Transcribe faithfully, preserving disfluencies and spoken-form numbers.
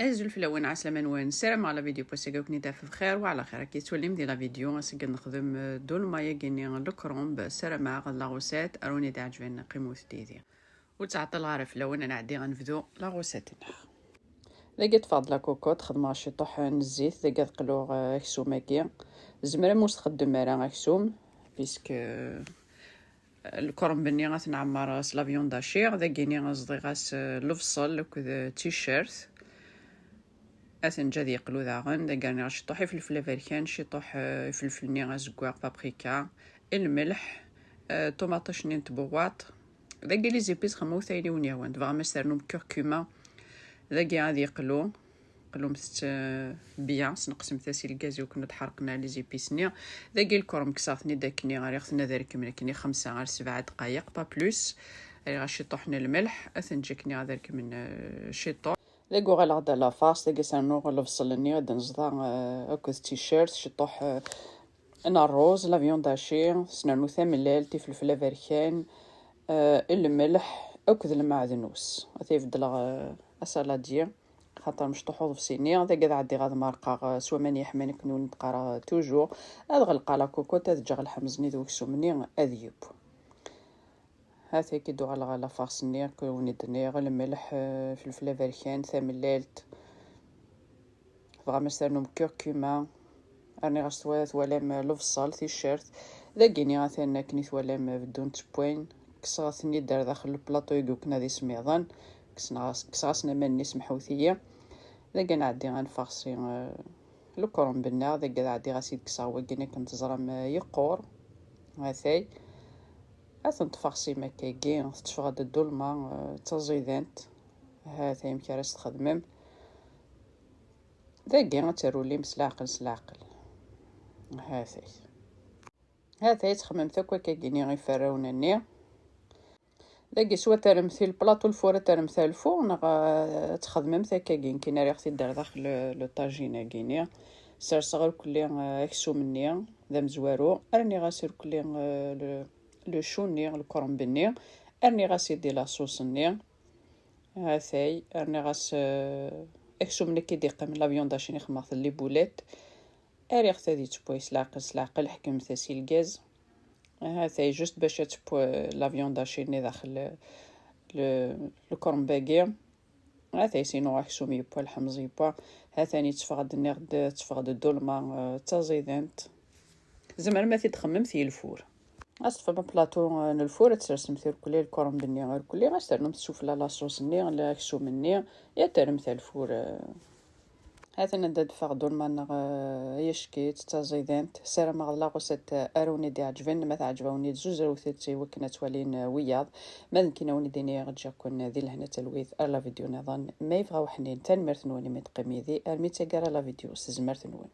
Azul fell-awen, ɛeslama-nwen. Ssarameɣ la vidéo n wass-agi ad ken-id-taf bxir wa ɛla xir. Akka yettwalim di la vidéo, ass-agi ad nexdem, euh, dolma-agi-nni n lekrumb. Ssarameɣ la recette ar wen-d-iɛeǧben, qqimet did-i. Ur ttɛeṭṭileɣ ara fell-awen, ad nɛeddi ad nebdu la recette-nneɣ. Dagi ṭṭfeɣ-d la cocotte, xedmeɣ ciṭuḥ n zzit, dagi ad qluɣ, euh, aksum-agi. Tzemrem ur s-txeddmem ara aksum, puisque, euh, lekrumb-nni ad t-nɛemmer s la viande hachée. Dagi-ni ẓḍiɣ-as, euh, lebṣel akked, euh, ticcert. Ad t-neǧǧ ad yeqlu daɣen. Dagi rniɣ ciṭuḥ ifelfel aberkan, ciṭuḥ, euh, ifelfel-nni azeggaɣ, paprika, lmelḥ, euh, ṭumaṭic-nni n tbuwaṭ. Dagi les épices xemmet ayen i wen-yehwan. Tebɣam ad s-ternum curcuma, dagi ad yeqlu. Qlumt-t, euh, bien, sneqsemt-as i lgaz i wakken ur d-ḥerqen ara les épices-nni. Dagi lekrumb kkseɣ-ten-id akkenni, rriɣ-ten ad rekmen akkenni xemsa ar sebɛa dqayeq, pas plus. Rriɣ-as ciṭuḥ n lmelḥ, ad ten-ǧǧ akkenni ad rekmen, euh, ciṭuḥ. Dagi uɣaleɣ-d à la farce, dagi ad s-rnuɣ lebṣel-nni ad d-neẓḍa, euh, akked ticcert, ciṭuḥ, euh, n ṛṛuz, la viande hachée, ad s-nernu tamellalt, ifelfel aberkan, euh, lmelḥ akked lmeɛdnus. Ad t-beddleɣ, euh, asaladi, xaṭer mecṭuḥ uḍebsi-nni. Dagi ad ɛeddiɣ ad merqeɣ, euh, s waman yeḥman akken ur d-qqareɣ, euh, toujours. Ad ɣelqeɣ la cocotte, ad ǧǧeɣ lḥemẓ-nni d weksum-nni ad yeww. Hat-agi d-uɣaleɣ la farce-nni, akken wen-d-nniɣ, lmelḥ, euh, ifelfel aberkan, tamellalt. Tebɣam ad s-ternum curcuma, rniɣ-as twa-, twalam, euh, lebṣel, ticcert. Dagi-ni atan akken i twalam, euh, beddunt tewwin. Kkseɣ-ten-id ar daxel n plaṭu i yukken ad ismiḍen. Kkseɣ-as-, kkseɣ-asen aman-nni, semḥewt-iyi. Dagi ad nɛeddi ad nfarṣi, euh, lekrumb-nneɣ. Dagi ad ɛeddiɣ ad s-id-kkseɣ wagi-nni akken teẓram, euh, yeqqur. Hatay. Ad ten-tfarṣim akkagi, tetteffeɣ-d ddulma, euh, d taẓidant. Hatay amek ara s-txedmem. Dagi ad terrulim s leɛqel, s leɛqel. Hatay. Hatay txemmemt akk akkagi-ni iferrawen-nni. Dagi swa terremt i lplaṭu lfur, ad terremt ar lfur, neɣ, euh, ad txedmemt akkagi. Nekkin rriɣ-t-id ar daxel le, le tagine-agi-ni. Serseɣ irkelli, euh, aksum-nni d amezwaru. Rniɣ-as irkelli, euh, le, le chou-nni, lekrumb-nni. Rniɣ-as-id i la sauce-nni. Hatay, rniɣ-as, euh, aksum-nni i d-iqqimen, la viande hachée-nni xemmeɣ-t les boulettes. Rriɣ-t ad yettewway s leɛqel, s leɛqel, ḥekmemt-as i lgaz. Hatay, juste bac ad teww la viande hachée-nni daxel le, le, lekrumb-agi. Hatay, sinon aksum yewwa, lḥemẓ yewwa. Hatani tteffeɣ-d, nniɣ-d, tteffeɣ-d ddulma, euh, d taẓidant. Tzemrem ad t-id-txemmem di lfur. Ad teṭṭfem aplaṭu, euh, n lfur, ad tsersemt irkelli, lekrumb-nni irkelli, ad s-ternumt sufella la sauce-nni, aksum-nni, ad terremt ar lfur, euh. Hatan anda d-teffeɣ ddulma-nneɣ, euh, ay acki-tt d taẓidant. Ssarameɣ d la recette, euh, ara wen-id-iɛeǧben. Ma teɛǧeb-awen-id, zuzrewt-tt i wakken ad twalin, euh, wiyaḍ. Ma d nekkini ad wen-id-iniɣ, ǧǧiɣ-ken di lehna talwit ar la vidéo niḍen ma yebɣa uḥnin. Tanemmirt-nwen imi d-teqqim yid-i armi d taggara la vidéo s tezmert-nwen.